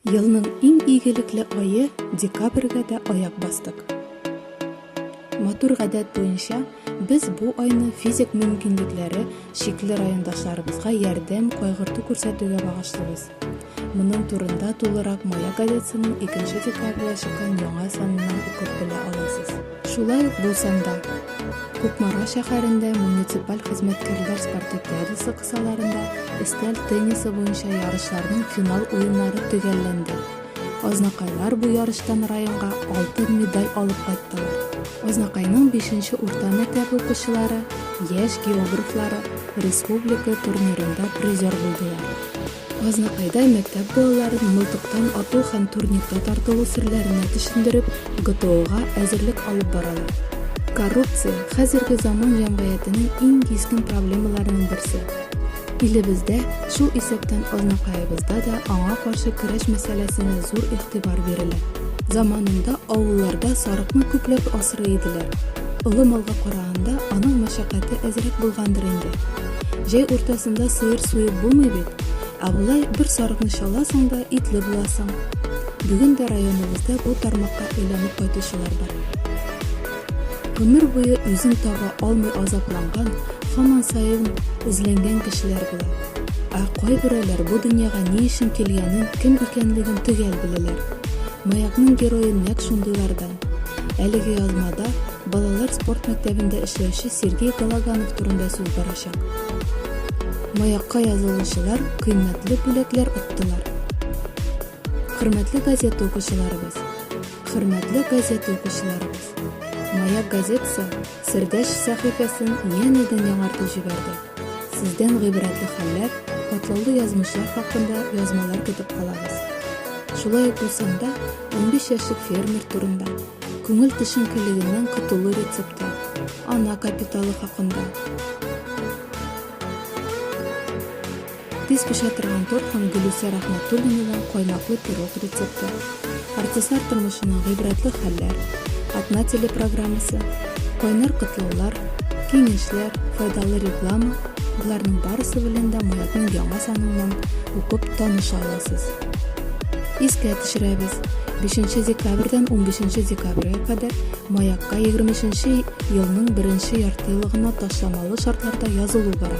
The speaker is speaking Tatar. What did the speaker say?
Елның иң игелекле ае декабрьгә дә аяк бастык. Матур гадәт буенча, без бу айны физик мөмкинлекләре чикле райондашларыбызга ярдәм, кайгырту күрсәтүгә багышлыйбыз. Моның турында тулырак Маяк газетасының 2 декабрьдә чыккан яңа саныннан укып белә аласыз. Шулай ук бу санда Кукмара шәһәрендә муниципаль хезмәткәрләр спартакиадасы кысаларында өстәл теннисы буенча ярышларның финал уеннары төгәлләнде. Азнакайлар бу ярыштан районга алтын медаль алып кайттылар. Азнакайның бишенче урта мәктәбе укучылары, яшь географлары республика турнирында призер булдылар. Азнакайда мәктәп балаларын мылтыктан ату һәм турникта тартылу серләренә төшендереп, ГТОга әзерлек алып баралар. Коррупция, хәзерге заман җәмгыятенең иң кискен проблемаларының берсе. Илебездә, шул исәптән Азнакаебызда да аңа каршы көрәш мәсьәләсенә зур игътибар бирелә. Заманында авылларда сарыкны күпләп асрый иделәр. Олы малга караганда аның мәшәкате әзрәк булгандыр инде. Җәй уртасында сыер суеп булмый бит. Ә болай бер сарыкны чаласың да итле буласың. Бүген дә районыбызда бу тармакка әйләнеп кайтучылар бар. Гомер буе үзен таба алмый азапланган, һаман саен эзләнгән кешеләр була. Ә кайберәүләр бу дөньяга ни өчен килгәнен, кем икәнлеген төгәл беләләр. Маякның герое нәкъ шундыйлардан. Әлеге язмада балалар спорт мәктәбендә эшләүче Сергей Галаганов турында сүз барачак. Маякка язылучылар кыйммәтле бүләкләр оттылар. Хөрмәтле газета укучыларыбыз! Хөрмәтле газета укучыларыбыз! Маяк газетасы Сердәш сәхифәсен янәдән яңартып җибәрде. Сездән гыйбрәтле хәлләр, катлаулы язмышлар хакында язмалар көтеп калабыз. Шулай ук бу санда 15 яшьлек фермер турында, күңел төшенкелегеннән котылу рецепты, ана капиталы хакында, тиз пешә торган торт һәм Гөлүсә Рәхмәтуллинадан каймаклы пирог рецепты, артистлар тормышыннан гыйбрәтле хәлләр, атна телепрограммасы, кайнар котлаулар, киңәшләр, файдалы реклама, боларның барысы белән дә Маякның яңа саныннан укып таныша аласыз. Искә төшерәбез, 5 декабрьдән 15 декабрьгә кадәр Маякка 23 елның беренче яртыеллыгына ташламалы шартларда язылу бара.